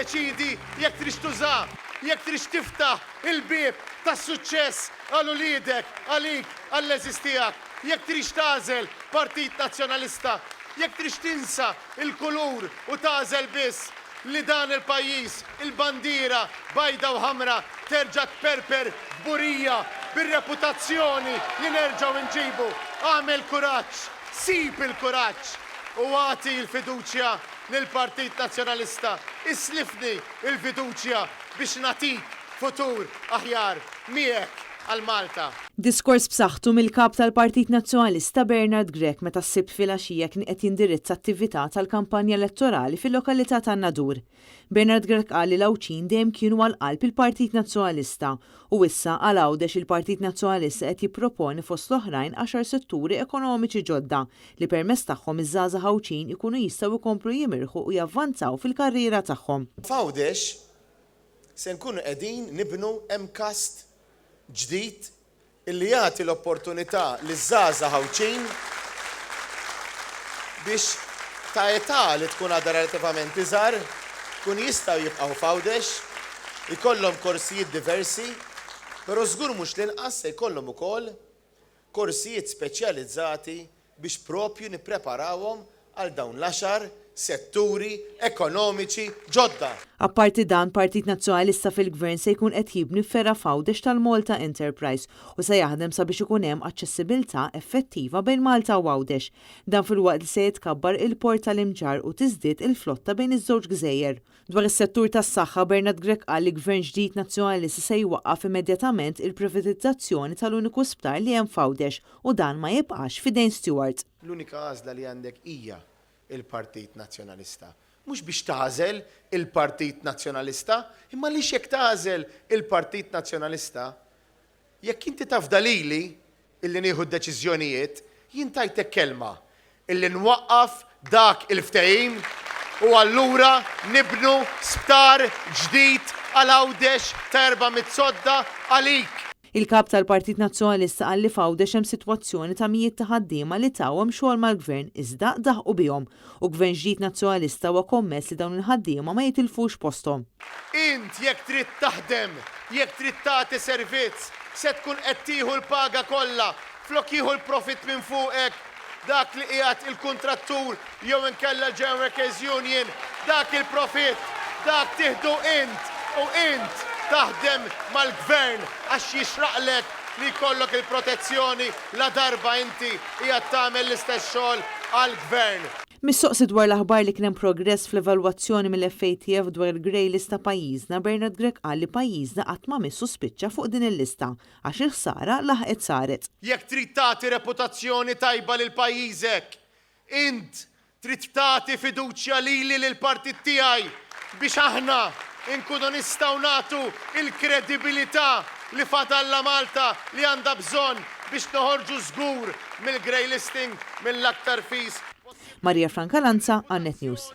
tiddeċiedi jekk tridx tużah, jekk tridx tiftaħ il-bieb tas-suċċess għal uliedek, għalik, għall-għeżież tiegħek, jekk tridx tagħżel Partit Nazzjonalista, jekk tridx tinsa l-kulur u tagħżel biss li dan il-pajjiż, il-bandiera bajda u ħamra terġa' tperper kburija bir-reputazzjoni li nerġgħu nġibu. Agħmel kuraġġ, sib il-kuraġġ u agħti l-fiduċja lill-Partit Nazzjonalista. Islifni l-fiduċja biex nagħtik futur aħjar miegħek għal Malta. Diskors b'saħħtu mill-Kap tal-Partit Nazzjonalista Bernard Grech meta s-Sibt filgħaxija kien qed jindirizza attività tal-kampanja elettorali fil-lokalità tan-Nadur. Bernard Grech qal li l-Għawdxin dejjem kienu għal qalb il-Partit Nazzjonalista u issa għal Għawdex il-Partit Nazzjonalista qed jipproponi fost l-oħrajn għaxar setturi ekonomiċi ġodda li permezz tagħhom iż-żgħażagħ Għawdxin ikunu jistgħu jkomplu jimirħu u javvanzaw fil-karriera tagħhom. F'Għawdex se nkunu qegħdin nibnu MCAST ġdid illi jagħti l-opportunità liż-żgħażagħ Għawdxin biex ta' età li tkun għadha relativament iżgħar jkunu jistgħu jibqgħu f'Għawdex, ikollhom korsijiet diversi, però żgur mhux l-inqas se jkollhom ukoll korsijiet speċjalizzati biex proprju nippreparawhom għal dawn l-għaxar setturi ekonomiċi ġodda. Apparti dan, Partit Nazzjonalista fil-Gvern se jkun qed jibni fergħa f'Għawdex tal-Malta Enterprise u se jaħdem sabiex ikun hemm aċċessibilità effettiva bejn Malta u Għawdex. Dan filwaqt li se jitkabbar il-port tal-Imġarr u tiżdied il-flotta bejn iż-żewġ gżejjer. Dwar is-settur tas-saħħa, Bernard Grech qal li Gvern ġdid Nazzjonalista se jwaqqaf immedjatament il-privatizzazzjoni tal-uniku sptar li hemm f'Għawdex u dan ma jibqax f'idejn Steward. L-unika għażla li għandek hija l-Partit Nazzjonalista. Mhux biex tagħżel il-Partit Nazzjonalista, imma għaliex jekk tagħżel il-Partit Nazzjonalista, jekk inti tafda lili illi nieħu d-deċiżjonijiet, jien tajtek kelma illi nwaqqaf dak il-ftehim u allura nibnu sptar ġdid għal Għawdex ta' 400 sodda għalik. Il-Kap tal-Partit Nazzjonalista qal li f'Għawdex hemm sitwazzjoni ta' mijiet ta' ħaddiema li tawhom xogħol mal-Gvern iżda daħqu bihom u Gvern ġdid Nazzjonalista huwa kommess li dawn il-ħaddiema ma jitilfux posthom. Int jekk trid taħdem, jekk trid tagħti servizz, se tkun qed tieħu l-paga kollha flok jieħu l-profitt minn fuqek dak li qiegħed il-kuntrattur jew inkella l-General Workers Union, dak il-profitt, dak tieħdu int u int taħdem mal-Gvern għax jixraqlek li jkollok il-protezzjoni ladarba inti qiegħed tagħmel l-istess xogħol għall-Gvern. Mistoqsi dwar l-aħbar li kien hemm progress fl-evalwazzjoni mill-FATF dwar il-grey list ta' pajjiżna, Bernard Grech qal li pajjiżna qatt ma missu spiċċa fuq din il-lista għax il-ħsara laħqet saret. Jekk trid tagħti reputazzjoni tajba lil pajjiżek, int trid tagħti fiduċja lili lill-partit tiegħi biex aħna nkunu nistgħu nagħtu l-kredibilità li fadalha Malta li għandha bżonn biex noħorġu żgur mill-grey listing mill-aktar fis possibbli. Maria Francalanza, Għan Net News.